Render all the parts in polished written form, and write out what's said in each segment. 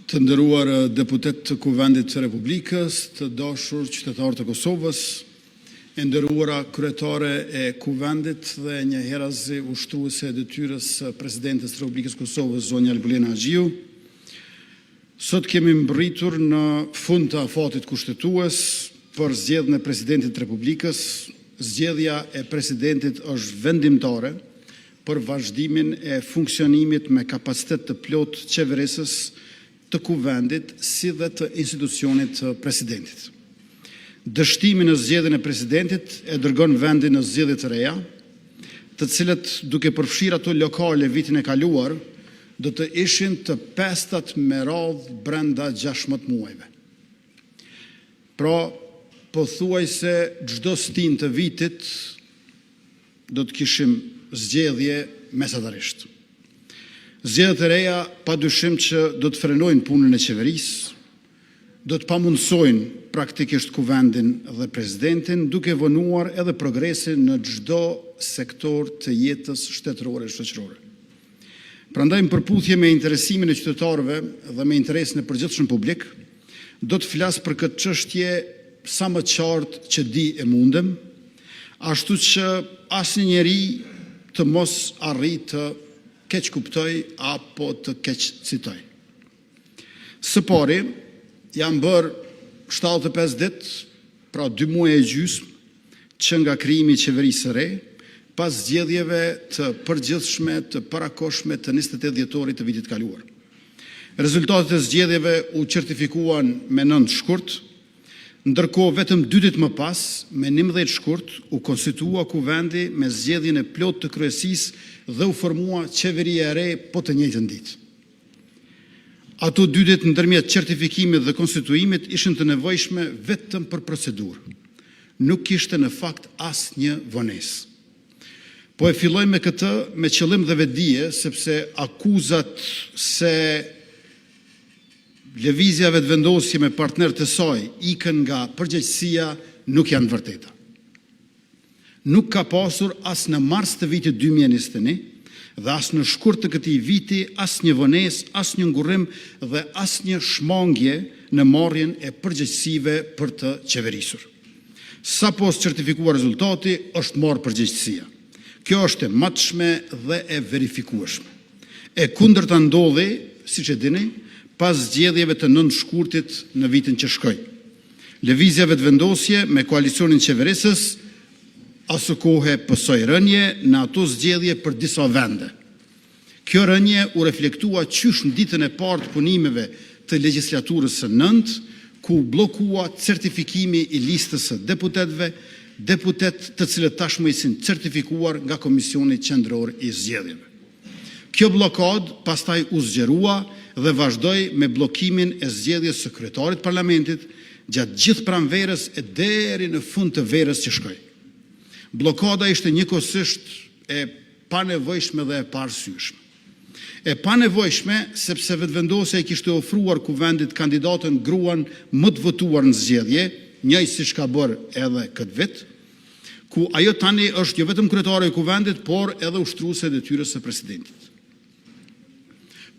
Të nderuar deputetë të Kuvendit të Republikës, Të dashur qytetarë të Kosovës, E nderuara kryetare e Kuvendit dhe njëherazi ushtruese e detyrës së presidentes së Republikës së Kosovës, zonja Albulena Haxhiu, Sot kemi mbërritur në fund të afatit kushtetues për zgjedhjen e presidentit të Republikës. Zgjedhja e presidentit është vendimtare për vazhdimin e funksionimit me kapacitet të plotë qeverisës të Kuvendit, si dhe të institucionit të Presidentit. Dështimi në zgjedhjen e presidentit e dërgon vendin në zgjedhje të reja, të cilat, duke përfshirë ato lokale vitin e kaluar, do të ishin të pestat me radhë brenda 16 muajve. Pra, pothuajse çdo stinë të vitit do të kishim zgjedhje mesatarisht. Zgjedhjet e reja pa dyshim që do të frenojnë punën e Qeverisë, do të pamundësojnë praktikisht Kuvendin dhe Presidentin, duke vonuar edhe progresin në çdo sektor të jetës shtetërore e shoqërore. Prandaj, në përputhje me interesimin e qytetarëve dhe me interesin e përgjithshëm publik, do të flas për këtë çështje sa më qartë që di e mundem, ashtu që asnjë njeri të mos arrijë të keqkuptojë apo të keqcitojë. Së pari, janë bërë 75 ditë, pra dy muaj e gjysmë që nga krijimi i qeverisë së re, pas zgjedhjeve të përgjithshme të parakohshme të 28 dhjetorit të vitit të kaluar. Rezultatet e zgjedhjeve u certifikuan më 9 shkurt. Ndërkohë, vetëm dy ditë më pas, më 11 shkurt, u konstituua Kuvendi me zgjedhjen e plotë të Kryesisë dhe u formua qeveria e re po të njëjtën ditë. Ato dy ditë ndërmjet certifikimit dhe konstituimit ishin të nevojshme vetëm për procedurë. Nuk kishte në fakt asnjë vonesë. Po e filloj me këtë me qëllim dhe vetëdije, sepse akuzat se Lëvizja Vetëvendosje me partnerët e saj ikën nga përgjegjësia nuk janë të vërteta. Nuk ka pasur as në mars të vitit 2021 dhe as në shkurt të këtij viti asnjë vonesë, asnjë ngurrim dhe asnjë shmangie në marrjen e përgjegjësive për të qeverisur. Sapo është certifikuar rezultati, është marrë përgjegjësia. Kjo është e matshme dhe e verifikueshme. E kundërta ndodhi, siç e dini, pas zgjedhjeve të 9 shkurtit në vitin që shkoi. Lëvizja Vetëvendosje me koalicionin qeverisës asokohe pësoi rënie në ato zgjedhje për disa vende. Kjo rënie u reflektua qysh në ditën e parë të punimeve të legjislaturës së nëntë, ku u bllokua certifikimi i listës së deputetëve, deputetë të cilët tashmë ishin certifikuar nga Komisioni Qendror i Zgjedhjeve. Kjo bllokadë pastaj u zgjerua dhe vazhdoi me bllokimin e zgjedhjes së kryetarit të Parlamentit gjatë gjithë pranverës e deri në fund të verës që shkoi. Bllokada ishte njëkohësisht e panevojshme dhe e paarsyeshme. E panevojshme, sepse Vetëvendosja i kishte ofruar Kuvendit kandidaten grua më të votuar në zgjedhje, njëjtë siç ka bërë edhe këtë vit, ku ajo tani është jo vetëm kryetare e Kuvendit, por edhe ushtruese e detyrës së presidentit.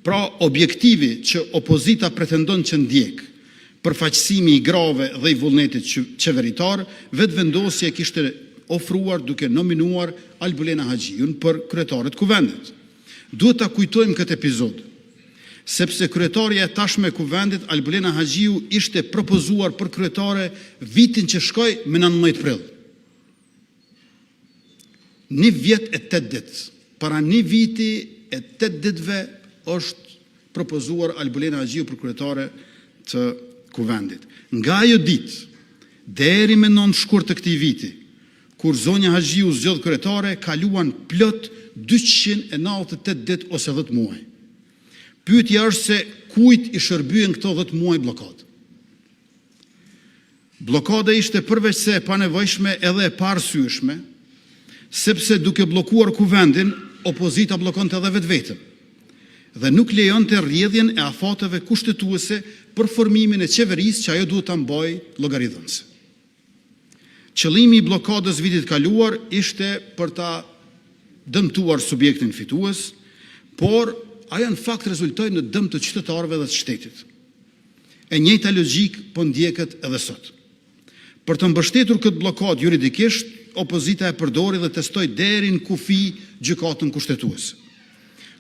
Pra, objektivi që opozita pretendon që ndjek, përfaqësimi i grave dhe i vullnetit qeveritar, Vetëvendosje e kishte ofruar duke nominuar Albulena Haxhiun për kryetare të Kuvendit. Duhet ta kujtojmë këtë episod, sepse kryetarja e tashme e Kuvendit, Albulena Haxhiu, ishte propozuar për kryetare vitin që shkoi, më 19 prill. Një vit e tetë ditë. Para një viti e tetë ditëve është propozuar Albulena Haxhiu për kryetare të Kuvendit. Nga ajo ditë deri më 9 shkurt të këtij viti, kur zonja Haxhiu u zgjodh kryetare, kaluan plot 298 ditë ose 10 muaj. Pyetja është se kujt i shërbyen këta 10 muaj bllokadë? Bllokada ishte përveçse e panevojshme, edhe e paarsyeshme, sepse duke bllokuar Kuvendin, opozita bllokonte edhe vetveten dhe nuk lejonte rrjedhjen e afateve kushtetuese për formimin e qeverisë që ajo duhet ta mbajë llogaridhënëse. Qëllimi i bllokadës vitit të kaluar ishte për ta dëmtuar subjektin fitues, por ajo në fakt rezultoi në dëm të qytetarëve dhe të shtetit. E njëjta logjikë po ndiqet edhe sot. Për të mbështetur këtë bllokadë juridikisht, opozita e përdori dhe testoi deri në kufi Gjykatën Kushtetuese.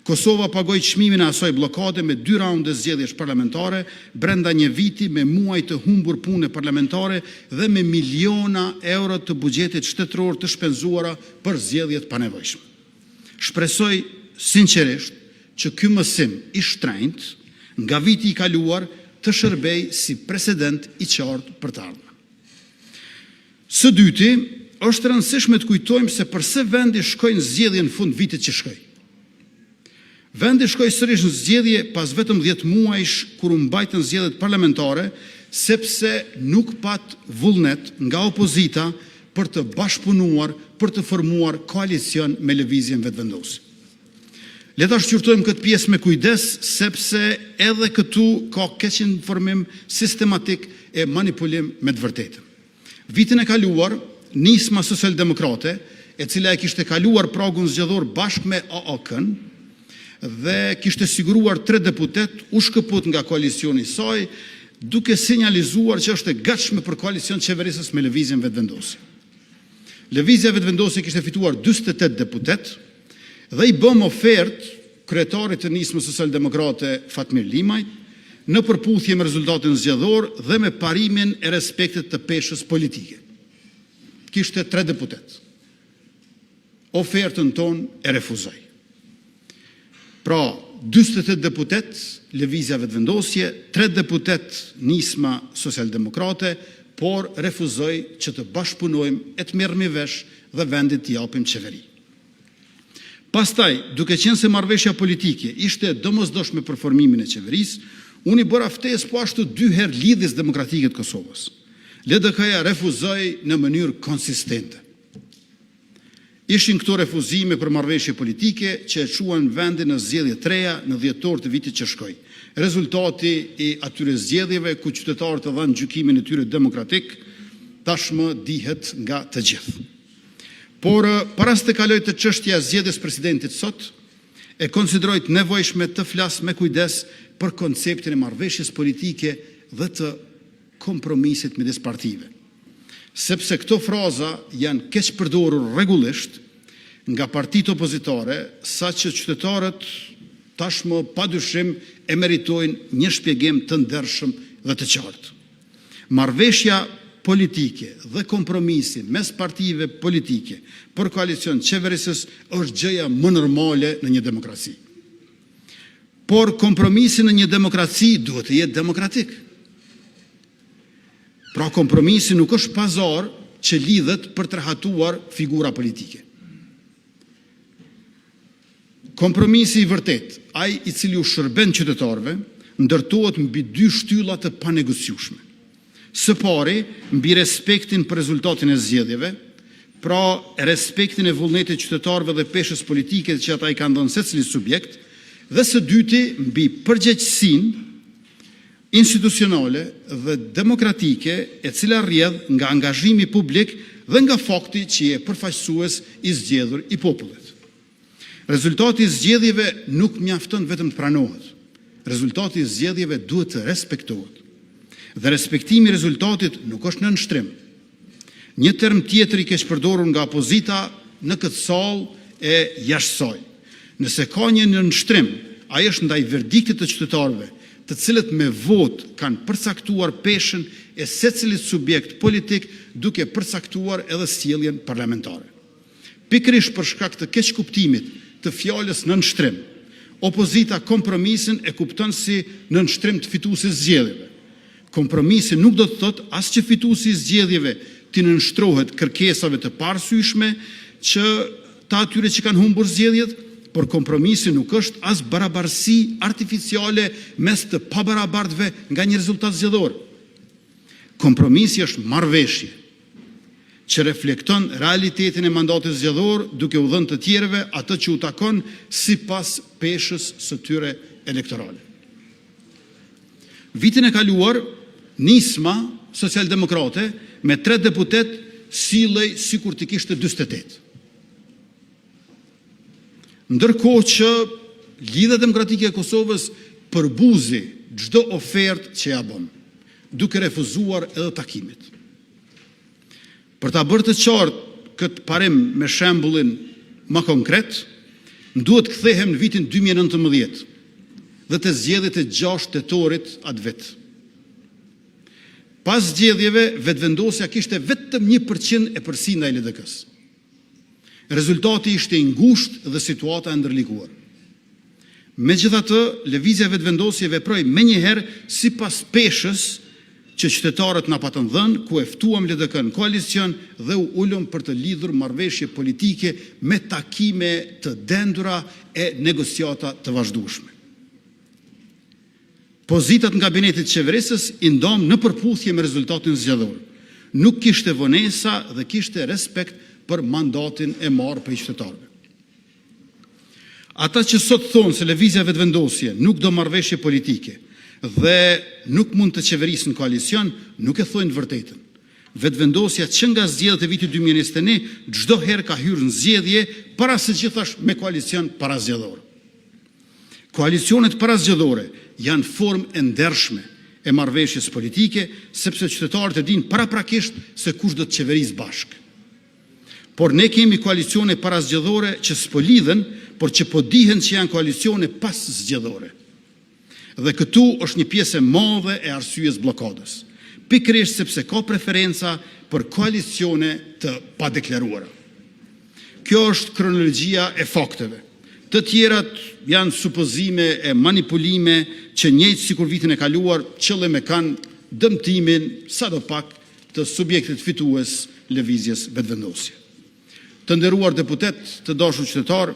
Kosova pagoi çmimin e asaj bllokade me dy raunde zgjedhjesh parlamentare brenda një viti, me muaj të humbur pune parlamentare dhe me miliona euro të buxhetit shtetëror të shpenzuara për zgjedhje të panevojshme. Shpresoj sinqerisht që ky mësim i shtrenjtë nga viti i kaluar të shërbejë si precedent i qartë për të ardhmen. Së dyti, është e rëndësishme të kujtojmë se përse vendi shkoi në zgjedhje në fund të vitit që shkoi. Vendi shkoi sërish në zgjedhje pas vetëm dhjetë muajsh kur u mbajtën zgjedhjet parlamentare, sepse nuk pati vullnet nga opozita për të bashkëpunuar për të formuar koalicion me Lëvizjen Vetëvendosje. Le ta shqyrtojmë këtë pjesë me kujdes, sepse edhe këtu ka keqinformim sistematik e manipulim me të vërtetën. Vitin e kaluar, Nisma Socialdemokrate, e cila e kishte kaluar pragun zgjedhor bashkë me AAK-në dhe kishte siguruar tre deputetë, u shkëput nga koalicioni i saj, duke sinjalizuar që është e gatshme për koalicion qeverisës me Lëvizjen Vetëvendosje. Lëvizja Vetëvendosje kishte fituar 48 deputetë dhe i bëmë ofertë kryetarit të Nismës Socialdemokrate, Fatmir Limajt, në përputhje me rezultatin zgjedhor dhe me parimin e respektit të peshës politike. Kishte tre deputetë. Ofertën tonë e refuzoi. Pra, 48 deputetë Lëvizja Vetëvendosje, 3 deputetë Nisma Socialdemokrate, por refuzoi që të bashkëpunojmë e të merremi vesh dhe vendit t'i japim qeveri. Pastaj, duke qenë se marrëveshja politike ishte e domosdoshme për formimin e qeverisë, unë i bëra ftesë po ashtu dy herë Lidhjes Demokratike të Kosovës. LDK-ja refuzoi në mënyrë konsistente. Ishin këto refuzime për marrëveshje politike që e çuan vendin në zgjedhje të reja në dhjetor të vitit që shkoi. Rezultati i atyre zgjedhjeve, ku qytetarët e dhanë gjykimin e tyre demokratik, tashmë dihet nga të gjithë. Por, para se të kaloj te çështja e zgjedhjes së presidentit sot, e konsideroj të nevojshme të flas me kujdes për konceptin e marrëveshjes politike dhe të kompromisit midis partive. Sepse këto fraza janë keqpërdorur rregullisht nga partitë opozitare, saqë qytetarët tashmë pa dyshim e meritojnë një shpjegim të ndershëm dhe të qartë. Marrëveshja politike dhe kompromisi mes partive politike për koalicion qeverisës është gjëja më normale në një demokraci. Por, kompromisi në një demokraci duhet të jetë demokratik. Pra, kompromisi nuk është pazar që lidhet për të rehatuar figura politike. Kompromisi i vërtetë, ai i cili u shërben qytetarëve, ndërtohet mbi dy shtylla të panegociueshme. Së pari, mbi respektin për rezultatin e zgjedhjeve, pra respektin e vullnetit të qytetarëve dhe peshës politike që ata i kanë dhënë secilit subjekt. Dhe së dyti, mbi përgjegjësinë institucionale dhe demokratike, e cila rrjedh nga angazhimi publik dhe nga fakti që je përfaqësues i zgjedhur i popullit. Rezultati i zgjedhjeve nuk mjafton vetëm të pranohet. Rezultati i zgjedhjeve duhet të respektohet. Dhe respektimi i rezultatit nuk është nënshtrim. Një term tjetër i keqpërdorur nga opozita në këtë sallë e jashtë saj. Nëse ka një nënshtrim, ai është ndaj verdiktit të qytetarëve, të cilët me votë kanë përcaktuar peshën e secilit subjekt politik, duke përcaktuar edhe sjelljen parlamentare. Pikërisht për shkak të keqkuptimit të fjalës “nënshtrim”, opozita kompromisin e kupton si nënshtrim të fituesit të zgjedhjeve. Kompromisi nuk do të thotë as që fituesi i zgjedhjeve t'u nënshtrohet kërkesave të paarsyeshme të atyre që kanë humbur zgjedhjet, por kompromisi nuk është as barabarësi artificiale mes të pabarabartëve nga një rezultat zgjedhor. Kompromisi është marrëveshje që reflekton realitetin e mandatit zgjedhor, duke u dhënë të tjerëve atë që u takon sipas peshës së tyre elektorale. Vitin e kaluar, Nisma Socialdemokrate me tre deputetë sillej sikur t'i kishte 48. Ndërkohë që Lidhja Demokratike e Kosovës përbuzi çdo ofertë që ia bëmë. duke refuzuar edhe takimet. Për ta bërë të qartë këtë parim me shembullin më konkret, më duhet të kthehem në vitin 2019 dhe te zgjedhjet e 6 tetorit atë vit. Pas zgjedhjeve, Vetëvendosja kishte vetëm 1% epërsi ndaj LDK-së. Rezultati ishte i ngushtë dhe situata e ndërlikuar. Megjithatë, Lëvizja Vetëvendosje veproi menjëherë sipas peshës që qytetarët na patën dhënë, ku e ftuam LDK-në në koalicion dhe u ulëm për të lidhur marrëveshje politike me takime të dendura e negociata të vazhdueshme. Pozitat në kabinetin qeverisës i ndamë në përputhje me rezultatin zgjedhor. Nuk kishte vonesa dhe kishte respekt për mandatin e marrë prej qytetarëve. Ata që sot thonë se Lëvizja Vetëvendosje nuk do marrëveshje politike dhe nuk mund të qeverisë në koalicion, nuk e thonë të vërtetën. Vetëvendosja që nga zgjedhjet e vitit 2021, çdo herë ka hyrë në zgjedhje para së gjithash me koalicion parazgjedhor. Koalicionet parazgjedhore janë formë e ndershme e marrëveshjes politike, sepse qytetarët e dinë paraprakisht se kush do të qeverisë bashkë. Por, ne kemi koalicione parazgjedhore që s'po lidhen, por që po dihen që janë koalicione paszgjedhore. Dhe këtu është një pjesë e madhe e arsyes së bllokadës. Pikërisht sepse ka preferenca për koalicione të padeklaruara. Kjo është kronologjia e fakteve. Të tjerat janë supozime e manipulime që njëjtë sikur vitin e kaluar, qëllim e kanë dëmtimin sadopak të subjektit fitues, Lëvizjes Vetëvendosje. Të nderuar deputetë, Të dashur qytetarë,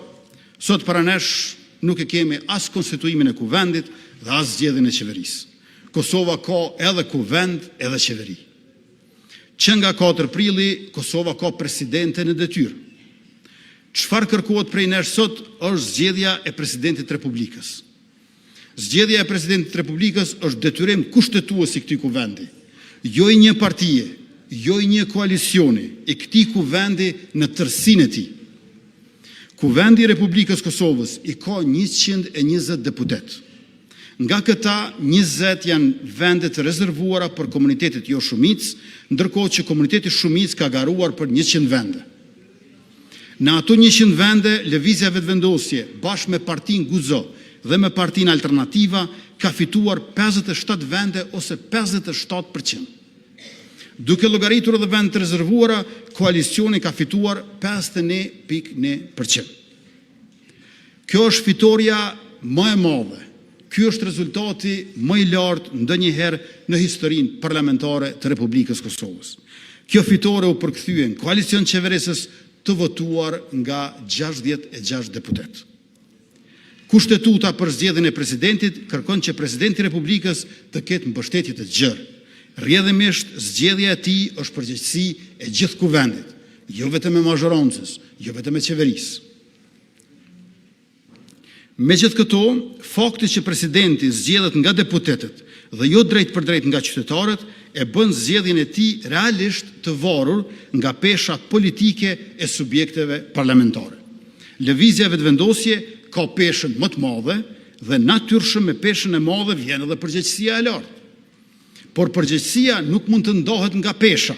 Sot para nesh nuk e kemi as konstituimin e Kuvendit dhe as zgjedhjen e Qeverisë. Kosova ka edhe Kuvend, edhe Qeveri. Që nga 4 prilli, Kosova ka presidente në detyrë. Çfarë kërkohet prej nesh sot është zgjedhja e presidentit të Republikës. Zgjedhja e presidentit të Republikës është detyrim kushtetues i këtij Kuvendi, jo i një partie, jo i një koalicioni, i këtij Kuvendi në tërësinë e tij. Kuvendi i Republikës së Kosovës i ka 120 deputetë. Nga këta, 20 janë vende të rezervuara për komunitetet joshumicë, ndërkohë që komuniteti shumicë ka garuar për 100 vende. Në ato 100 vende, Lëvizja Vetëvendosje bashkë me Partinë Guxo dhe me Partinë Alternativa ka fituar 57 vende, ose 57%. Duke llogaritur edhe vendet e rezervuara, koalicioni ka fituar 51,1%. Kjo është fitorja më e madhe. Ky është rezultati më i lartë ndonjëherë në historinë parlamentare të Republikës së Kosovës. Kjo fitore u përkthye në koalicion qeverisës të votuar nga 66 deputetë. Kushtetuta për zgjedhjen e presidentit kërkon që presidenti i Republikës të ketë mbështetje të gjerë. Rrjedhimisht, zgjedhja e tij është përgjegjësi e gjithë Kuvendit, jo vetëm e mazhorancës, jo vetëm e qeverisë. Megjithë këto, fakti që presidenti zgjidhet nga deputetët dhe jo drejtpërdrejt nga qytetarët, e bën zgjedhjen e tij realisht të varur nga pesha politike e subjekteve parlamentare. Lëvizja Vetëvendosje ka peshën më të madhe dhe natyrshëm me peshën e madhe vjen edhe përgjegjësia e lartë. Por përgjegjësia nuk mund të ndahet nga pesha.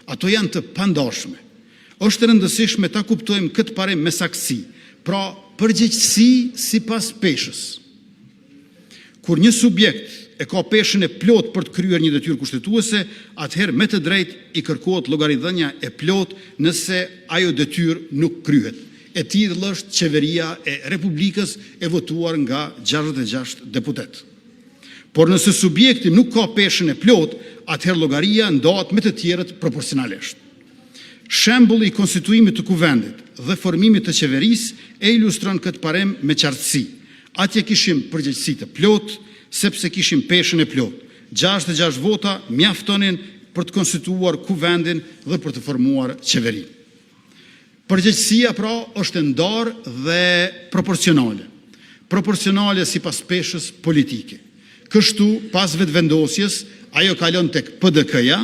Ato janë të pandashme. Është e rëndësishme ta kuptojmë këtë parim me saktësi. Pra, përgjegjësi sipas peshës. Kur një subjekt e ka peshën e plotë për të kryer një detyrë kushtetuese, atëherë me të drejtë i kërkohet llogaridhënia e plotë nëse ajo detyrë nuk kryhet. E tillë është Qeveria e Republikës, e votuar nga 66 deputetë. Por nëse subjekti nuk ka peshën e plotë, atëherë llogaria ndahet me të tjerët proporcionalisht. Shembulli i konstituimit të Kuvendit dhe formimit të qeverisë e ilustron këtë parim me qartësi. Atje kishim përgjegjësi të plotë, sepse kishim peshën e plotë. 66 vota mjaftonin për të konstituuar Kuvendin dhe për të formuar qeverinë. Përgjegjësia, pra, është e ndarë dhe proporcionale. Proporcionale sipas peshës politike. Kështu, pas Vetëvendosjes, ajo kalon te PDK-ja,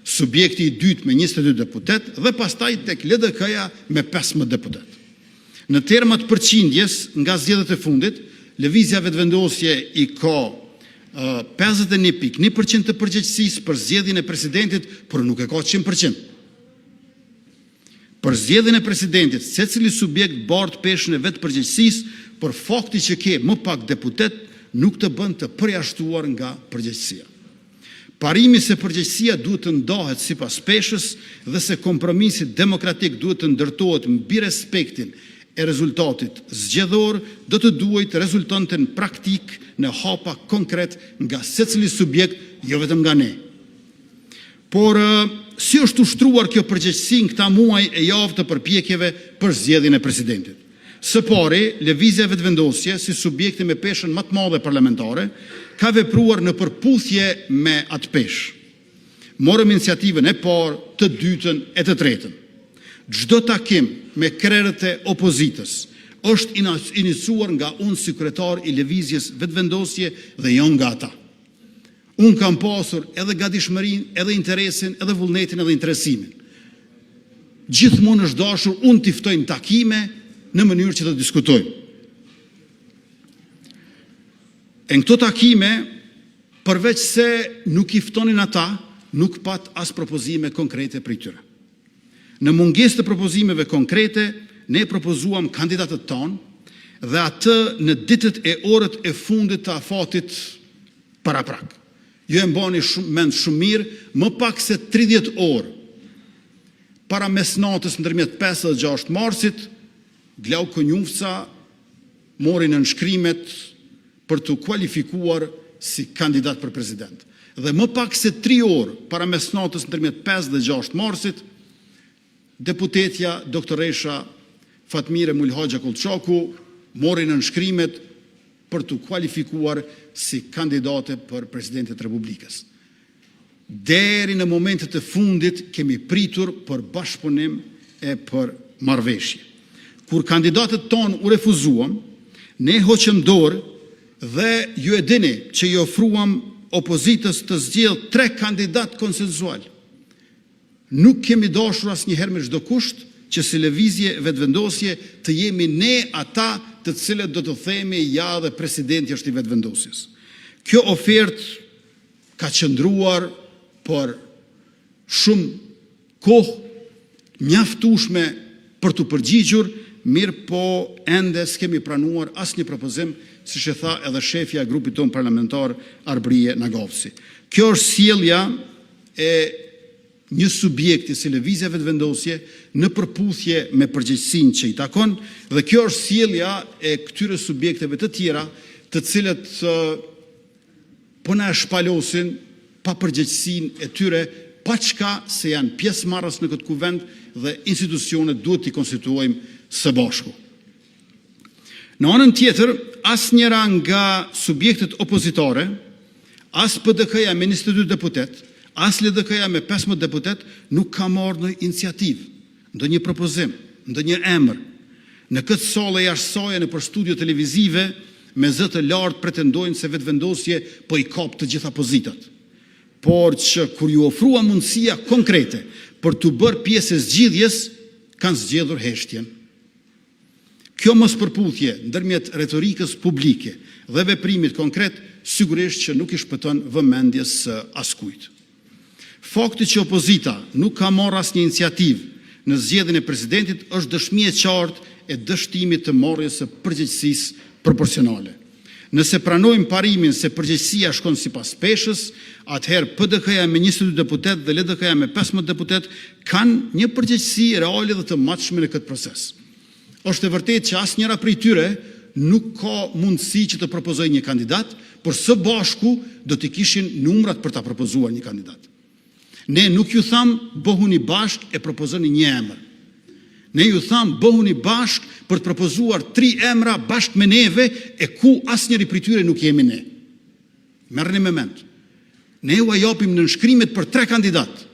subjekti i dytë me 22 deputetë dhe pastaj tek LDK-ja me 15 deputetë. Në terma të përqindjes nga zgjedhjet e fundit, Lëvizja Vetëvendosje i ka 51,1% të përgjegjësisë për zgjedhjen e presidentit, por nuk e ka 100%. Për zgjedhjen e presidentit, secili subjekt bart peshën e vet të përgjegjësisë, por fakti që ke më pak deputetë nuk të bën të përjashtuar nga përgjegjësia. Parimi se përgjegjësia duhet të ndahet sipas peshës dhe se kompromisi demokratik duhet të ndërtohet mbi respektin e rezultatit zgjedhor, do të duhej të rezultonte në praktikë në hapa konkretë nga secili subjekt, jo vetëm nga ne. Por, si është ushtruar kjo përgjegjësi në këta muaj e javë të përpjekjeve për zgjedhjen e presidentit? Së pari, Lëvizja Vetëvendosje, si subjekti me peshën më të madhe parlamentare, ka vepruar në përputhje me atë peshë. Morëm iniciativën e parë, të dytën e të tretën. Çdo takim me krerët e opozitës është iniciuar nga unë si kryetar i Lëvizjes Vetëvendosje dhe jo nga ata. Unë kam pasur edhe gatishmërinë, edhe interesin, edhe vullnetin, edhe interesimin. Gjithmonë është dashur unë t'i ftoj në takime, në mënyrë që të diskutojmë. E në këto takime, përveçse nuk i ftonin ata, nuk pati as propozime konkrete prej tyre. Në mungesë të propozimeve konkrete, ne propozuam kandidatët tanë dhe atë në ditët e orët e fundit të afatit paraprak. Ju e mbani mend shumë mirë, më pak se 30 orë para mesnatës ndërmjet 5 dhe 6 marsit, Glauk Konjufca mori nënshkrimet për t'u kualifikuar si kandidat për president. Dhe, më pak se tri orë para mesnatës ndërmjet 5 dhe 6 marsit, deputetja doktoresha Fatmire Mulhaxha Kollçaku mori nënshkrimet për t'u kualifikuar si kandidate për presidente të Republikës. Deri në momentet e fundit kemi pritur për bashkëpunim e për marrëveshje. Kur kandidatët tanë u refuzuan, ne hoqëm dorë dhe ju e dini që i ofruam opozitës të zgjedhë tre kandidatë konsensualë. Nuk kemi dashur asnjëherë me çdo kusht që si Lëvizje Vetëvendosje të jemi ne ata të cilët do të themi ja dhe presidenti është i Vetëvendosjes. Kjo ofertë ka qëndruar për shumë kohë të mjaftueshme për t'u përgjigjur, mirëpo ende s'kemi pranuar asnjë propozim, siç e tha edhe shefja e Grupit tonë Parlamentar, Arbërie Nagavci. Kjo është sjellja e një subjekti si Lëvizja Vetëvendosje në përputhje me përgjegjësinë që i takon dhe kjo është sjellja e këtyre subjekteve të tjera, të cilët po na e shpalosin papërgjegjësinë e tyre, paçka se janë pjesëmarrës në këtë Kuvend dhe institucionet duhet t'i konstituojmë së bashku. Në anën tjetër, asnjëra nga subjektet opozitare, as PDK-ja me 22 deputetë, as LDK-ja me 15 deputetë, nuk ka marrë ndonjë iniciativë, ndonjë propozim, ndonjë emër. Në këtë sallë e jashtë saj e nëpër studio televizive, me zë të lartë pretendojnë se Vetëvendosje po i kap të gjitha pozitat. Por, që kur iu ofrua mundësia konkrete për t'u bërë pjesë e zgjidhjes, kanë zgjedhur heshtjen. Kjo mospërputhje ndërmjet retorikës publike dhe veprimit konkret, sigurisht që nuk i shpëton vëmendjes së askujt. Fakti që opozita nuk ka marrë asnjë iniciativë në zgjedhjen e presidentit është dëshmi e qartë e dështimit të marrjes së përgjegjësisë proporcionale. Nëse pranojmë parimin se përgjegjësia shkon sipas peshës, atëherë PDK-ja me 22 deputetë dhe LDK-ja me 15 deputetë kanë një përgjegjësi reale dhe të matshme në këtë proces. Është e vërtetë që asnjëra prej tyre nuk ka mundësi që të propozojë një kandidat, por së bashku do t'i kishin numrat për ta propozuar një kandidat. Ne nuk ju thamë bëhuni bashkë e propozoni një emër. Ne ju thamë bëhuni bashkë për të propozuar tri emra bashkë me neve, e ku asnjëri prej tyre nuk jemi ne. Merreni me mend! Ne ua japim nënshkrimet për tre kandidatë.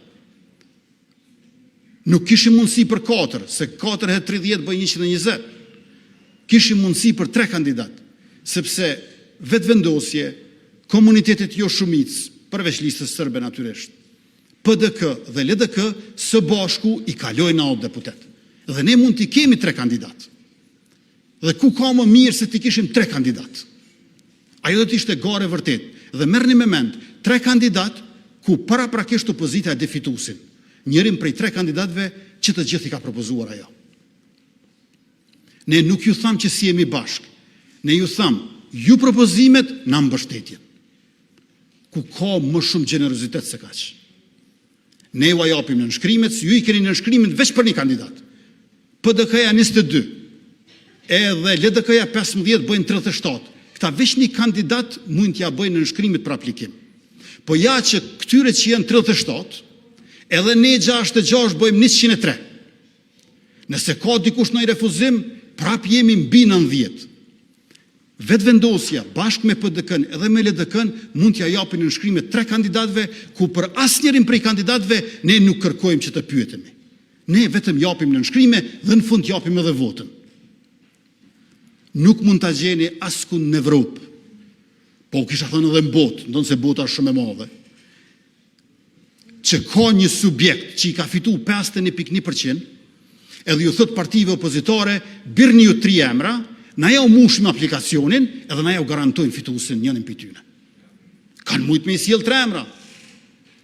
Nuk kishim mundësi për katër, se katër herë 30 bëjnë 120. Kishim mundësi për tre kandidatë, sepse Vetëvendosje, komunitetet joshumicë, përveç Listës serbe natyrisht, PDK dhe LDK së bashku i kalojnë 90 deputetë. Dhe, ne mund t'i kemi tre kandidatë. Dhe, ku ka më mirë se t'i kishim tre kandidatë? Ajo do të ishte garë e vërtetë. Dhe, merreni me mend, tre kandidatë ku paraprakisht opozita e di fituesin. Njërin prej tre kandidatëve që të gjithë i ka propozuar ajo. Ne nuk ju thamë që s'jemi bashkë. Ne ju thamë, ju propozimet, ne mbështetjen. Ku ka më shumë gjenerozitet se kaq? Ne jua japim nënshkrimet, se ju i keni nënshkrimet veç për një kandidat. PDK-ja 22, edhe LDK-ja 15, bëjnë 37. Këta veç një kandidat mund t'ia bëjnë nënshkrimet për aplikim. Po ja që këtyre që janë 37, edhe ne 66 bëjmë 103. Nëse ka dikush ndonjë refuzim, prapë jemi mbi 90. Vetëvendosja bashkë me PDK-në edhe me LDK-në mund t'ua japin nënshkrimet tre kandidatëve, ku për asnjërin prej kandidatëve ne nuk kërkojmë që të pyetemi. Ne vetëm japim nënshkrime dhe në fund japim edhe votën. Nuk mund ta gjeni askund në Evropë, po ju kisha thënë edhe në botë, ndonëse bota është shumë e madhe, që ka një subjekt që i ka fituar 51,1% edhe u thotë partive opozitare: birni ju tri emra, ne ua mbashim aplikacionin edhe ne ua garantojmë fituesin, njërin prej tyre. Kanë mundur t'i sjellin tre emra.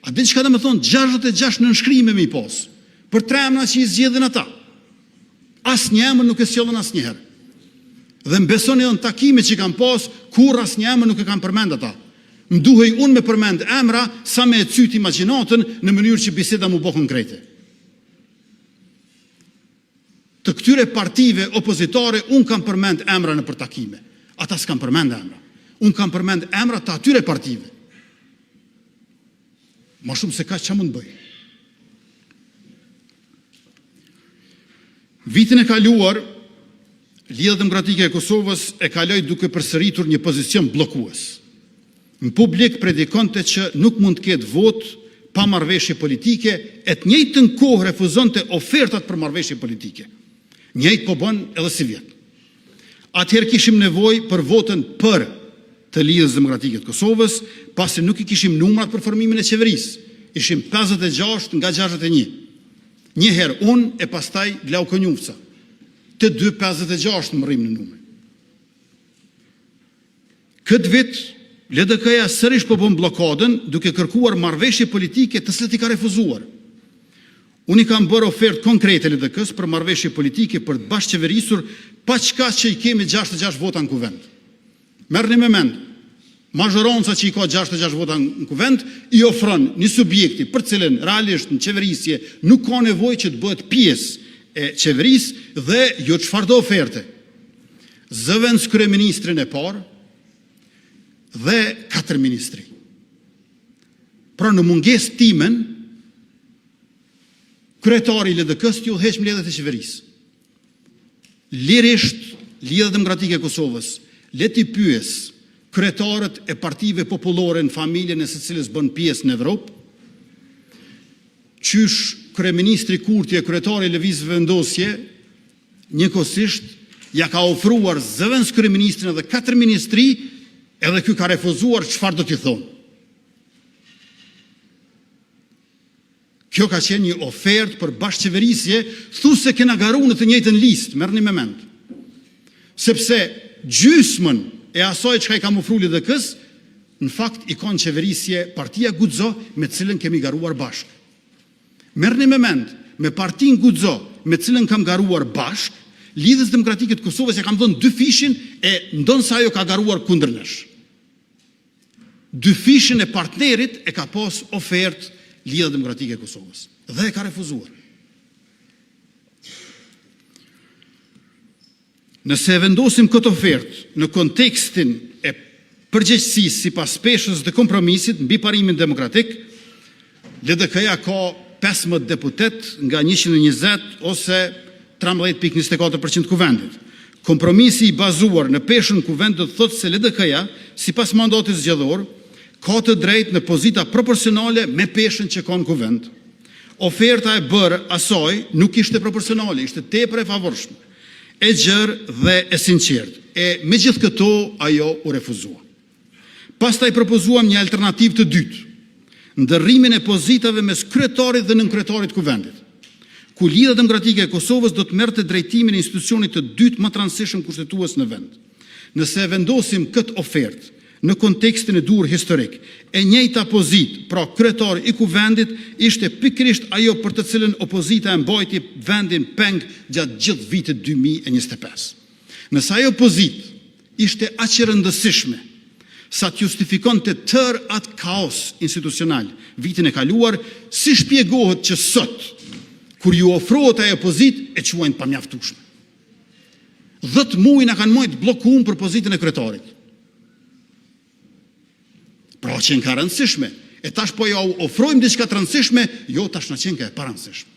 A e dini çka do të thotë 66 nënshkrime t'i kesh për tre emra që i zgjedhin ata? Asnjë emër nuk e sollën asnjëherë. Dhe, më besoni, edhe në takimet që i kam pasur, kurrë asnjë emër nuk e kanë përmendur ata. Më duhej unë të përmend emra sa ta nxit imagjinatën, në mënyrë që biseda të bëhej konkrete. Të këtyre partive opozitare, unë kam përmendur emra nëpër takime. Ata s'kanë përmendur emra. Unë kam përmendur emra të atyre partive. Më shumë se kaq, çka mund të bëj? Vitin e kaluar, Lidhja Demokratike e Kosovës e kaloi duke përsëritur një pozicion bllokues. Në publik predikonte që nuk mund të ketë votë pa marrëveshje politike, e të njëjtën kohë refuzonte ofertat për marrëveshje politike. Njëjtë po bën edhe sivjet. Atëherë kishim nevojë për votën për të Lidhjes Demokratike të Kosovës, pasi nuk i kishim numrat për formimin e qeverisë. Ishim 56 nga 61. Një herë unë, e pastaj Glauk Konjufca. Të dy 56 mbërrijmë në numër. Këtë vit, LDK-ja sërish po bën bllokadën, duke kërkuar marrëveshje politike, të cilat i ka refuzuar. Unë i kam bërë ofertë konkrete LDK-së për marrëveshje politike për të bashkëqeverisur, pa çka që i kemi 66 vota në Kuvend. Merreni me mend, mazhoranca që i ka 66 vota në Kuvend, i ofron një subjekti për të cilin realisht në qeverisje nuk ka nevojë që të bëhet pjesë e qeverisë dhe jo çfarëdo oferte. Zëvendëskryeministrin e parë dhe katër ministri. Pra, në mungesë timen, kryetari i LDK-së t'i udhëheqë mbledhjet e Qeverisë. Lirisht, Lidhja Demokratike e Kosovës le t'i pyesë kryetarët e partive popullore në familjen e së cilës bën pjesë në Evropë, qysh kryeministri Kurti e kryetari i Lëvizjes Vetëvendosje njëkohësisht ia ka ofruar zëvendëskryeministrin edhe katër ministri, edhe ky ka refuzuar, çfarë do t'ju thonë. Kjo ka qenë një ofertë për bashkëqeverisje, thuajse kemi garuar në të njëjtën listë, merreni me mend. Sepse, gjysmën e asaj çka i kam ofruar LDK-së, në fakt i ka në qeverisje Partia Guxo me të cilën kemi garuar bashkë. Merreni me mend, me Partinë Guxo me të cilën kam garuar bashkë, Lidhjes Demokratike të Kosovës ia kam dhënë dyfishin, e ndonëse ajo ka garuar kundër nesh. Dyfishin e partnerit e ka pasur ofertë Lidhja Demokratike e Kosovës dhe e ka refuzuar. Nëse e vendosim këtë ofertë në kontekstin e përgjegjësisë sipas peshës dhe kompromisit mbi parimin demokratik, LDK-ja ka 15 deputetë nga 120 ose 13,24% të Kuvendit. Kompromisi i bazuar në peshën në Kuvend do të thotë se LDK-ja, sipas mandatit zgjedhor, ka të drejtë në pozita proporcionale me peshën që ka në Kuvend. Oferta e bërë asaj nuk ishte proporcionale, ishte tepër e favorshme, e gjerë dhe e sinqertë. E, me gjithë këto, ajo u refuzua. Pastaj propozuam një alternativë të dytë: ndërrimin e pozitave mes kryetarit dhe nënkryetarit të Kuvendit, ku Lidhja Demokratike e Kosovës do të merrte drejtimin e institucionit të dytë më të rëndësishëm kushtetues në vend. Nëse e vendosim këtë ofertë Në kontekstin e duhur historik, e njëjta pozitë, pra kryetar i Kuvendit, ishte pikërisht ajo për të cilën opozita e mbajti vendin peng gjatë gjithë vitit 2025. Nëse ajo pozitë ishte aq e rëndësishme sa të justifikonte tërë atë kaos institucional vitin e kaluar, si shpjegohet që sot, kur u ofrohet ajo pozitë, e quajnë të pamjaftueshme? Dhjetë muaj na kanë mbajtur të bllokuar për pozitën e kryetarit. Pra, qenka e rëndësishme! E tash po jua ofrojmë diçka të rëndësishme, jo tash na qenka e parëndësishme.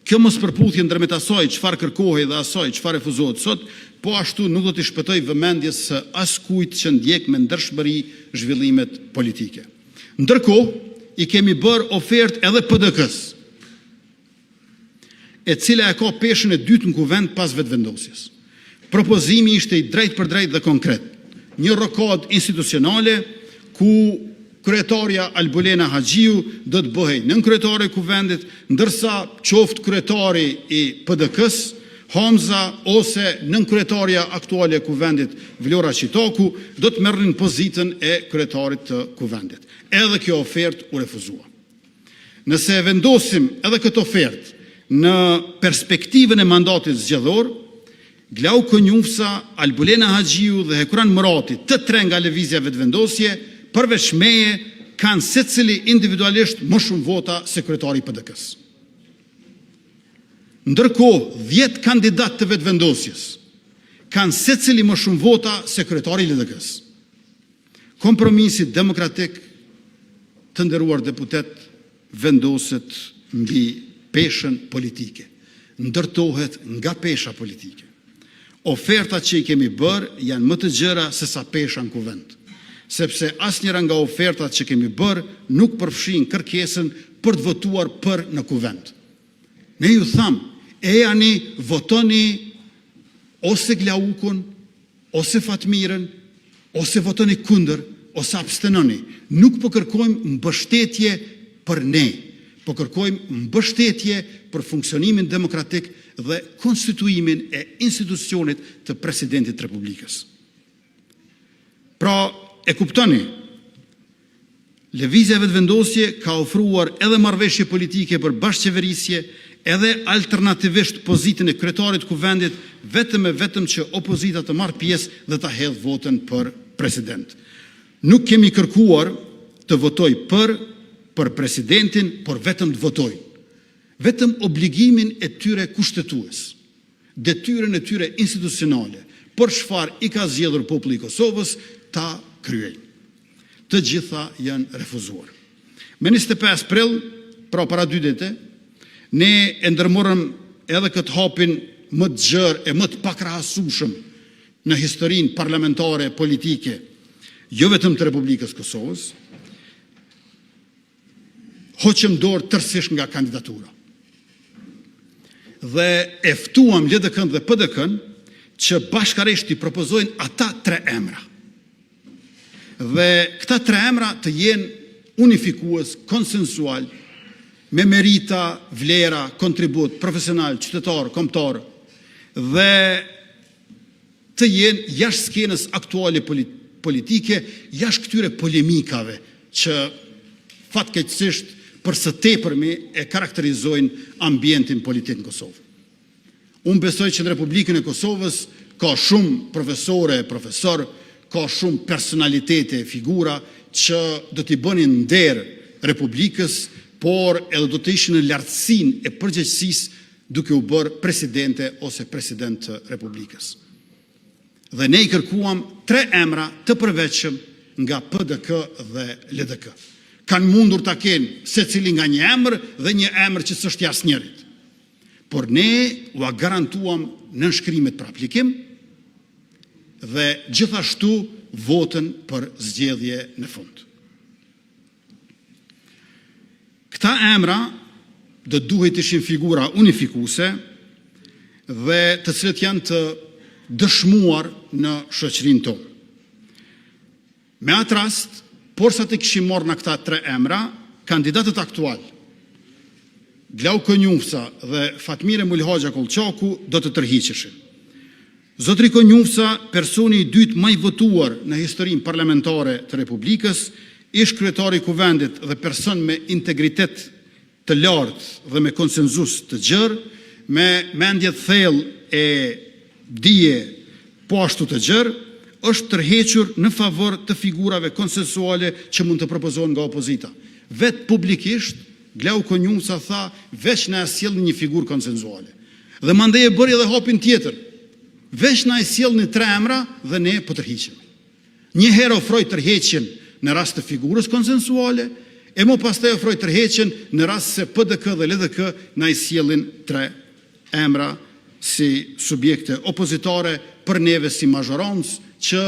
Kjo mospërputhje ndërmjet asaj çfarë kërkohej dhe asaj çfarë refuzohet sot, po ashtu nuk do t'i shpëtojë vëmendjes së askujt që ndjek me ndershmëri zhvillimet politike. Ndërkohë, i kemi bërë ofertë edhe PDK-së, e cila e ka peshën e dytë në Kuvend pas Vetëvendosjes. Propozimi ishte i drejtpërdrejtë dhe konkret: një rrokadë institucionale, ku kryetarja Albulena Haxhiu do të bëhej nënkryetare e Kuvendit, ndërsa qoftë kryetari i PDK-së, Hamza ose nënkryetarja aktuale e Kuvendit, Vlora Çitaku, do të merrnin pozitën e kryetarit të Kuvendit. Edhe kjo ofertë u refuzua. Nëse e vendosim edhe këtë ofertë në perspektivën e mandatit zgjedhor, Glauk Konjufca, Albulena Haxhiu dhe Hekuran Murati, të tre nga Lëvizja Vetëvendosje, përveç meje, kanë secili individualisht më shumë vota se kryetari i PDK-së. Ndërkohë, dhjetë kandidatë të Vetëvendosjes kanë secili më shumë vota se kryetari i LDK-së. Kompromisi demokratik, të nderuar deputetë, vendoset mbi peshën politike, ndërtohet nga pesha politike. Ofertat që i kemi bërë janë më të gjera sesa pesha në Kuvend, sepse asnjëra nga ofertat që kemi bërë nuk përfshin kërkesën për të votuar për në Kuvend. Ne ju thamë: ejani votoni ose Glaukun, ose Fatmirin, ose votoni kundër, ose abstenoni. Nuk po kërkojmë mbështetje për ne, po kërkojmë mbështetje për funksionimin demokratik dhe konstituimin e institucionit të Presidentit të Republikës. Pra, e kuptoni, Lëvizja Vetëvendosje ka ofruar edhe marrëveshje politike për bashkëqeverisje, edhe alternativisht pozitën e kryetarit të Kuvendit, vetëm e vetëm që opozita të marrë pjesë dhe ta hedhë votën për president. Nuk kemi kërkuar të votojë për për presidentin, por vetëm të votojnë. Vetëm obligimin e tyre kushtetues, detyrën e tyre institucionale, për çfarë i ka zgjedhur populli i Kosovës, ta kryejnë. Të gjitha janë refuzuar. Më 25 prill, pra para dy ditësh, ne e ndërmorëm edhe këtë hapin më të gjerë e më të pakrahasueshëm në historinë parlamentare e politike, jo vetëm të Republikës së Kosovës, hoqëm dorë tërësisht nga kandidatura. Dhe e ftuam LDK-në dhe PDK-në që bashkërisht t'i propozojnë ata tre emra. Dhe, këta tre emra të jenë unifikues, konsensualë, me merita, vlera, kontribut profesional, qytetar, kombëtar dhe të jenë jashtë skenës aktuale politike, jashtë këtyre polemikave që fatkeqësisht për së tepërmi e karakterizojnë ambientin politik në Kosovë. Unë besoj që në Republikën e Kosovës ka shumë profesorë e profesorë, ka shumë personalitete e figura që do t'i bënin nder Republikës, por edhe do të ishin në lartësinë e përgjegjësisë duke u bërë presidente ose president të Republikës. Dhe, ne i kërkuam tre emra të përveçëm nga PDK dhe LDK. Kanë mundur ta kenë secili nga një emër dhe një emër që s'është i asnjërit. Por, ne ua garantuam nënshkrimet për aplikim dhe gjithashtu votën për zgjedhje në fund. Këta emra do të duhej të ishin figura unifikuese dhe të cilët janë të dëshmuar në shoqërinë tonë. Me atë rast, porsa të kishim marrë ne këta tre emra, kandidatët aktualë, Glauk Konjufca dhe Fatmire Mulhaxha Kollçaku do të tërhiqeshin. Zoti Konjufca, personi i dytë më i votuar në historinë parlamentare të Republikës, ish-kryetar i Kuvendit dhe person me integritet të lartë dhe me konsensus të gjerë, me mendje të thellë e dije po ashtu të gjerë, është tërhequr në favor të figurave konsensuale që mund të propozohen nga opozita. Vetë publikisht, Glauk Konjufca tha “veç na e sillni një figurë konsensuale”. Dhe, mandej e bëri edhe hapin tjetër: veç na i sillni tre emra dhe ne po tërhiqemi. Një herë ofroi tërheqjen në rast të figurës konsensuale, e më pastaj ofroi tërheqjen në rast se PDK dhe LDK na i sjellin tre emra si subjekte opozitare për neve si mazhorancë që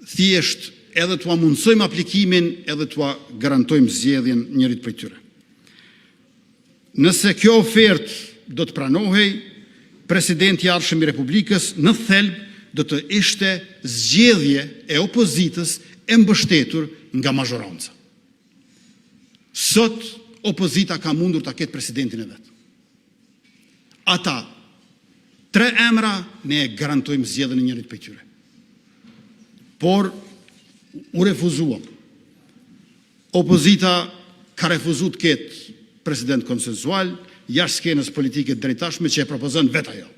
thjesht edhe t'ua mundësojmë aplikimin, edhe t'ua garantojmë zgjedhjen njërit prej tyre. Nëse kjo ofertë do të pranohej, presidenti i ardhshëm i Republikës në thelb do të ishte zgjedhje e opozitës e mbështetur nga mazhoranca. Sot, opozita ka mundur ta ketë presidentin e vet. Ata tre emra, ne e garantojmë zgjedhjen e njërit prej tyre. Por, u refuzua. Opozita ka refuzuar të ketë president konsensual jashtë skenës politike të deritashme që e propozon vetë ajo.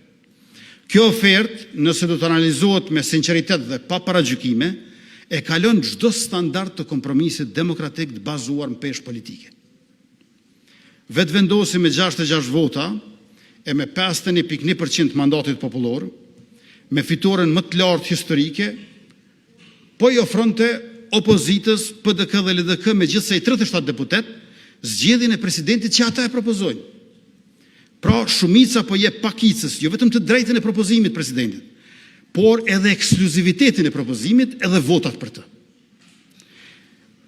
Kjo ofertë, nëse do të analizohet me sinqeritet dhe pa paragjykime, e kalon çdo standard të kompromisit demokratik të bazuar në peshë politike. Vetëvendosje me 66 vota e me 51.1% të mandatit popullor, me fitoren më të lartë historike, po i ofronte opozitës PDK dhe LDK me gjithsej 37 deputetë, zgjedhjen e presidentit që ata e propozojnë. Pra, shumica po i jep pakicës jo vetëm të drejtën e propozimit të presidentit, por edhe ekskluzivitetin e propozimit, edhe votat për të.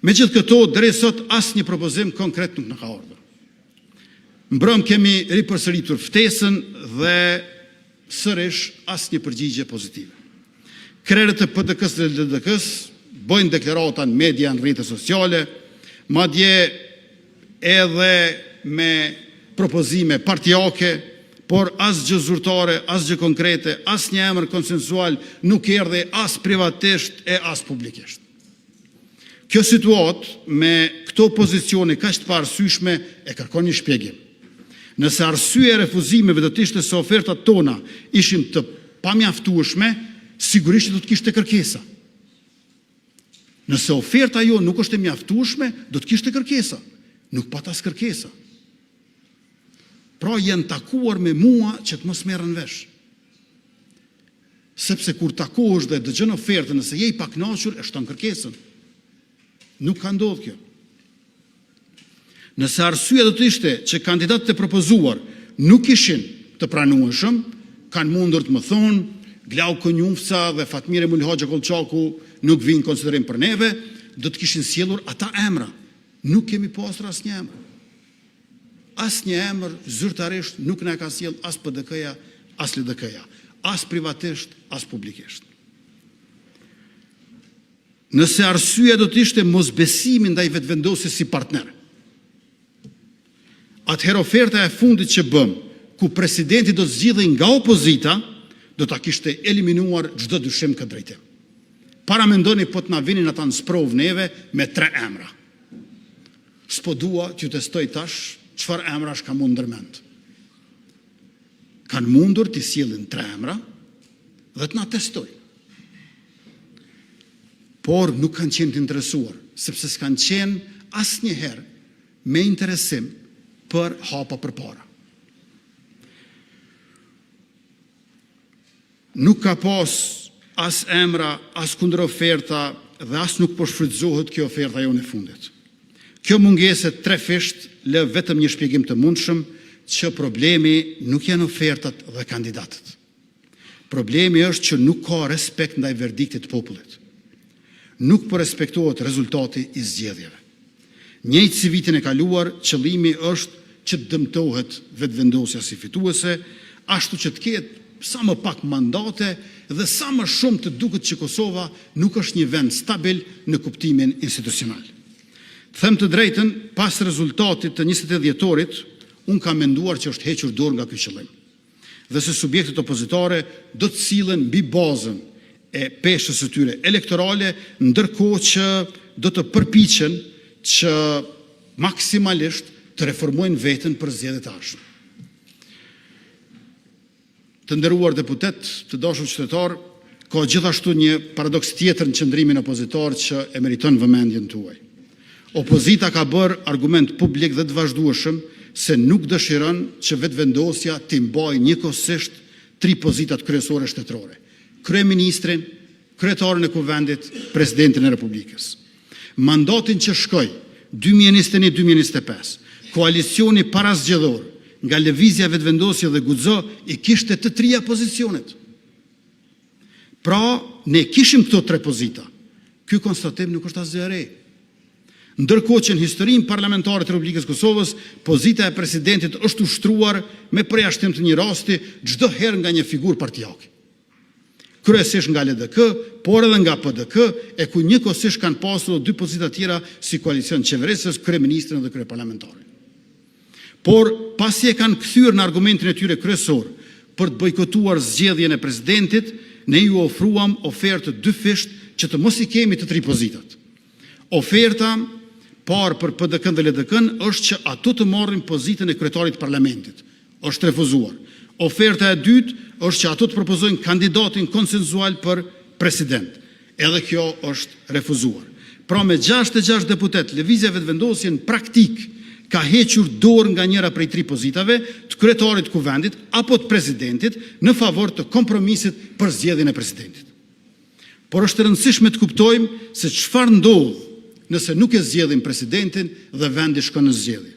Megjithë këto, deri sot asnjë propozim konkret nuk na ka ardhur. Mbrëmë kemi ripërsëritur ftesën dhe sërish asnjë përgjigje pozitive. Krerët e PDK-së dhe LDK-së bëjnë deklarata në media e në rrjete sociale, madje edhe me propozime partiake, por asgjë zyrtare, asgjë konkrete, asnjë emër konsensual nuk erdhi as privatisht e as publikisht. Kjo situatë me këto pozicione kaq të paarsyeshme e kërkon një shpjegim. Nëse arsyeja e refuzimeve do të ishte se ofertat tona ishin të pamjaftueshme, sigurisht që do të kishte kërkesa. Nëse oferta jonë nuk është e mjaftueshme, do të kishte kërkesa. Nuk pati as kërkesa. Pra, janë takuar me mua që të mos merren vesh. Sepse kur takohesh dhe e dëgjon ofertën, nëse je i pakënaqur, e shton kërkesën. Nuk ka ndodhur kjo. Nëse arsyeja do të ishte që kandidatët e propozuar nuk ishin të pranueshëm, kanë mundur të më thonë Glauk Konjufca dhe Fatmire Mulhaxha Kollçaku nuk vijnë në konsiderim për neve, do të kishin sjellë ata emra. Nuk kemi pasur asnjë emër. Asnjë emër zyrtarisht nuk na e ka sjellë as PDK-ja, as LDK-ja. As privatisht, as publikisht. Nëse arsyeja do të ishte mosbesimi ndaj Vetëvendosjes si partner, atëherë oferta e fundit që bëmë, ku presidenti do të zgjidhej nga opozita, do ta kishte eliminuar çdo dyshim në këtë drejtim. Paramendoni po të na vinin ata në sprovë neve me tre emra. S'po dua t'ju testoj tash çfarë emrash kanë mund ndër mend. Kanë mundur t'i sjellin tre emra dhe të na testojnë. Por, nuk kanë qenë të interesuar, sepse s'kanë qenë asnjëherë me interesim për hapa përpara. Nuk ka pasur as emra, as kundëroferta dhe as nuk po shfrytëzohet kjo oferta jonë e fundit. Kjo mungesë e trefishtë lë vetëm një shpjegim të mundshëm, që problemi nuk janë ofertat dhe kandidatët. Problemi është që nuk ka respekt ndaj verdiktit të popullit. Nuk po respektohet rezultati i zgjedhjeve. Njëjtë si vitin e kaluar, qëllimi është që të dëmtohet Vetëvendosja si fituese, ashtu që të ketë sa më pak mandate dhe sa më shumë të duket që Kosova nuk është një vend stabil në kuptimin institucional. Të them të drejtën, pas rezultatit të 28 dhjetorit, unë kam menduar që është hequr dorë nga ky qëllim. dhe se subjektet opozitare do të sillen mbi bazën e peshës së tyre elektorale, ndërkohë që do të përpiqen që maksimalisht të reformojnë veten për zgjedhjet e ardhshme. Të nderuar deputetë, Të dashur qytetarë, Ka gjithashtu një paradoks tjetër në qëndrimin opozitar që e meriton vëmendjen tuaj. Opozita ka bërë argument publik dhe të vazhdueshëm se nuk dëshiron që Vetëvendosja t'i mbajë njëkohësisht tri pozitat kryesore shtetërore: kryeministrin, kryetarin e Kuvendit, Presidentin e Republikës. Mandatin që shkoi, 2021-2025, koalicioni parazgjedhor nga Lëvizja Vetëvendosje dhe Guxo i kishte të tria pozicionet. Pra, ne kishim këto tre pozita. Ky konstatim nuk është asgjë e re. Ndërkohë që në historinë parlamentare të Republikës së Kosovës, pozita e presidentit është ushtruar, me përjashtim të një rasti, çdo herë nga një figurë partiake. Kryesisht nga LDK, por edhe nga PDK, e ku njëkohësisht kanë pasur edhe dy pozita të tjera si koalicion qeverisës, kryeministrin dhe kryeparlamentarin. Por, pasi e kanë kthyer në argumentin e tyre kryesor për të bojkotuar zgjedhjen e presidentit, ne u ofruam ofertë të dyfishtë që të mos i kemi të tri pozitat. Oferta parë për PDK-në dhe LDK-në është që ato të marrin pozitën e kryetarit të Parlamentit. Është refuzuar. Oferta e dytë është që ato të propozojnë kandidatin konsensual për president. Edhe kjo është refuzuar. Pra, me 66 deputetë, Lëvizja Vetëvendosje në praktikë ka hequr dorë nga njëra prej tri pozitave, të kryetarit të Kuvendit apo të presidentit, në favor të kompromisit për zgjedhjen e presidentit. Por, është e rëndësishme të kuptojmë se çfarë ndodh nëse nuk e zgjedhim presidentin dhe vendi shkon në zgjedhje.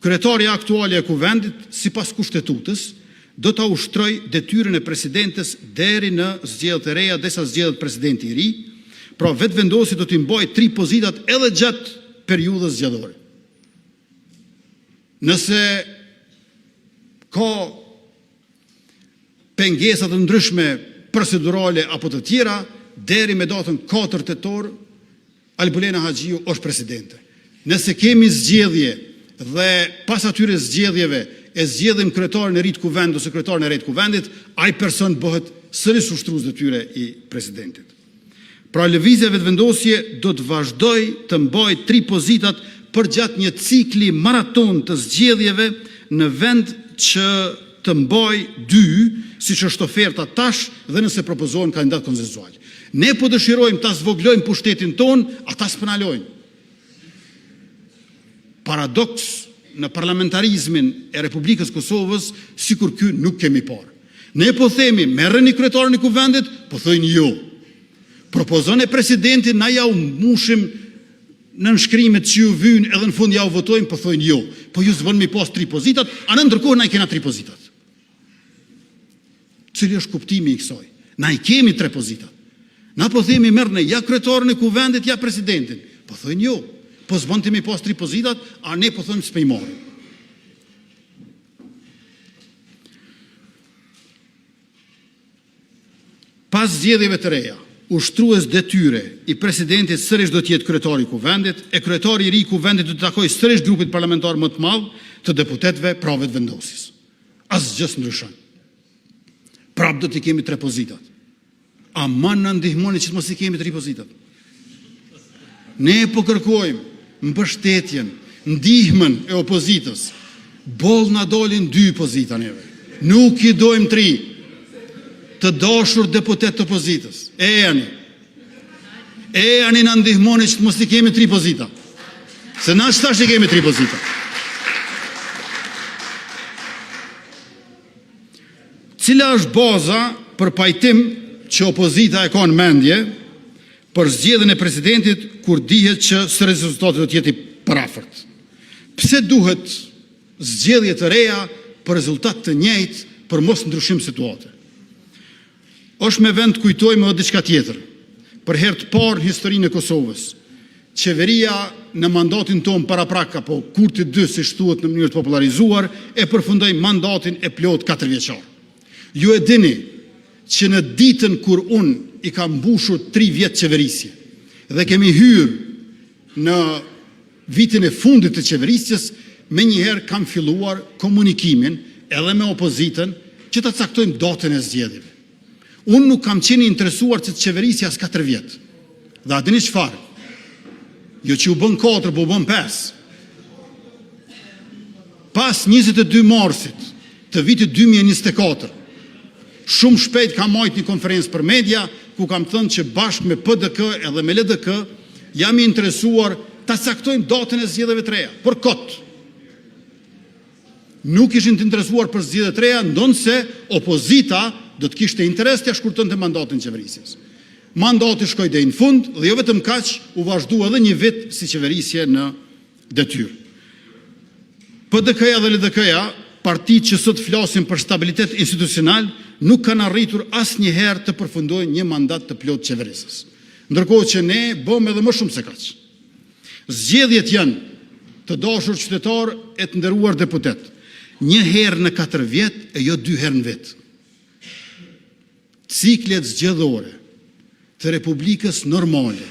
Kryetarja aktuale e Kuvendit, sipas Kushtetutës, do ta ushtrojë detyrën e presidentes deri në zgjedhjet e reja, derisa të zgjidhet presidenti i ri. Pra, Vetëvendosje do t'i mbajë tri pozitat edhe gjatë periudhës zgjedhore. Nëse ka pengesa të ndryshme procedurale apo të tjera, deri më datën 4 tetor Albulena Haxhiu është presidente. Nëse kemi zgjedhje dhe pas atyre zgjedhjeve e zgjedhim kryetarin e ri të Kuvendit ose kryetaren e re të Kuvendit, ai person bëhet sërish ushtrues detyre i presidentit. Pra, Lëvizja Vetëvendosje do të vazhdojë të mbajë tri pozitat përgjatë një cikli maratonë të zgjedhjeve, në vend që të mbajë dy, siç është oferta tash dhe nëse propozohen kandidatët konsensualë. Ne po dëshirojmë ta zvogëlojmë pushtetin tonë, ata s'po na lënë. Paradoks në parlamentarizmin e Republikës së Kosovës sikur ky nuk kemi parë. Ne po themi merreni kryetarin e Kuvendit, po thonë jo. Propozojeni presidentin, ne ua mbushim nënshkrimet që ju vyejnë edhe në fund jua votojmë, po thonë jo. Po ju s'bën t'i keni tri pozitat, a në ndërkohë ne i kemi tri pozitat. Cili është kuptimi i kësaj? Ne i kemi tri pozitat. Ne po themi merreni ja kryetarin e Kuvendit, ja presidentin. Po thonë jo. Po s'bën ti t'i kesh tri pozitat, a ne po themi s'po i marrim. Pas zgjedhjeve të reja, ushtrues detyre i presidentit sërish do të jetë kryetari i Kuvendit, e kryetari i ri i Kuvendit do t'i takojë sërish grupit parlamentar më të madh të deputetëve, pra Vetëvendosjes. Asgjë s'ndryshon. Prapë do t'i kemi tri pozitat. Aman na ndihmoni që të mos i kemi tri pozitat. Ne po kërkojmë mbështetjen, ndihmën e opozitës. Boll na dalin dy pozita neve. Nuk i duam tri. Të dashur deputetë të opozitës, ejani, ejani na ndihmoni që të mos i kemi tri pozita, se ne tash i kemi tri pozita. Cila është baza për pajtim që opozita e ka në mendje për zgjedhjen e presidentit kur dihet që sërish rezultati do të jetë i përafërt? Pse duhet zgjedhje të reja për rezultat të njëjtë, për mosndryshim situate? Është me vend të kujtojmë edhe diçka tjetër. Për herë të parë në historinë e Kosovës, Qeveria në mandatin tonë paraprak apo Kurti 2, siç thuhet në mënyrë të popullarizuar, e përfundoi mandatin e plotë katërvjeçar. Ju e dini që në ditën kur unë i kam mbushur tre vjet qeverisje dhe kemi hyrë në vitin e fundit të qeverisjes, menjëherë kam filluar komunikimin edhe me opozitën, që ta caktojmë datën e zgjedhjeve. Unë nuk kam qenë i interesuar që të qeveris as katër vjet. Dhe a e dini çfarë? Jo që u bënë katër, po u bënë pesë. Pas 22 marsit të vitit 2024, shumë shpejt kam mbajtur një konferencë për media, ku kam thënë që bashkë me PDK edhe me LDK jam i interesuar ta caktojmë datën e zgjedhjeve të reja. Por, kot! Nuk ishin të interesuar për zgjedhje të reja, ndonëse opozita do të kishte interes t'ia shkurtonte mandatin qeverisjes. Mandati shkoi deri në fund dhe jo vetëm kaq, u vazhdua edhe një vit si qeverisje në detyrë. PDK-ja dhe LDK-ja, partitë që sot flasin për stabilitet institucional, nuk kanë arritur asnjëherë të përfundojnë një mandat të plotë qeverisës. Ndërkohë që ne bëmë edhe më shumë se kaq. Zgjedhjet janë, të dashur qytetarë e të nderuar deputetë, një herë në katër vjet, e jo dy herë në vit. Ciklet zgjedhore të Republikës normale,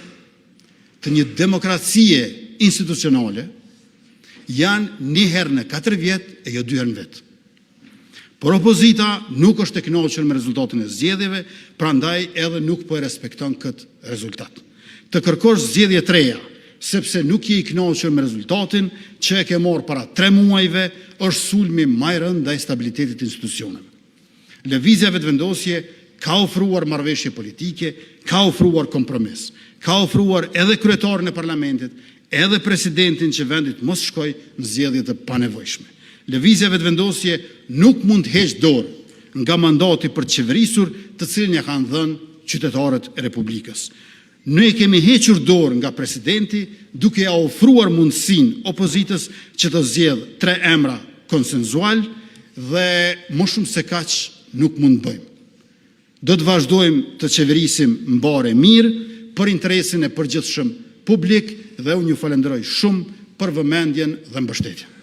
të një demokracie institucionale, janë një herë në katër vjet, e jo dy herë në vit. Por, opozita nuk është e kënaqur me rezultatin e zgjedhjeve, prandaj edhe nuk po e respekton këtë rezultat. Të kërkosh zgjedhje të reja, sepse nuk je i kënaqur me rezultatin që e ke marrë para tre muajve, është sulmi më i rëndë ndaj stabilitetit të institucioneve. Lëvizja Vetëvendosje ka ofruar marrëveshje politike, ka ofruar kompromis. Ka ofruar edhe kryetarin e Parlamentit, edhe presidentin që vendi të mos shkojë në zgjedhje të panevojshme. Lëvizja Vetëvendosje nuk mund të heqë dorë nga mandati për të qeverisur, të cilin ia kanë dhënë qytetarët e Republikës. Ne kemi hequr dorë nga presidenti, duke ia ofruar mundësinë opozitës që të zgjedhë tre emra konsensualë dhe më shumë se kaq nuk mund të bëjmë. Do të vazhdojmë të qeverisim mbarë e mirë për interesin e përgjithshëm publik dhe unë ju falënderoj shumë për vëmendjen dhe mbështetjen.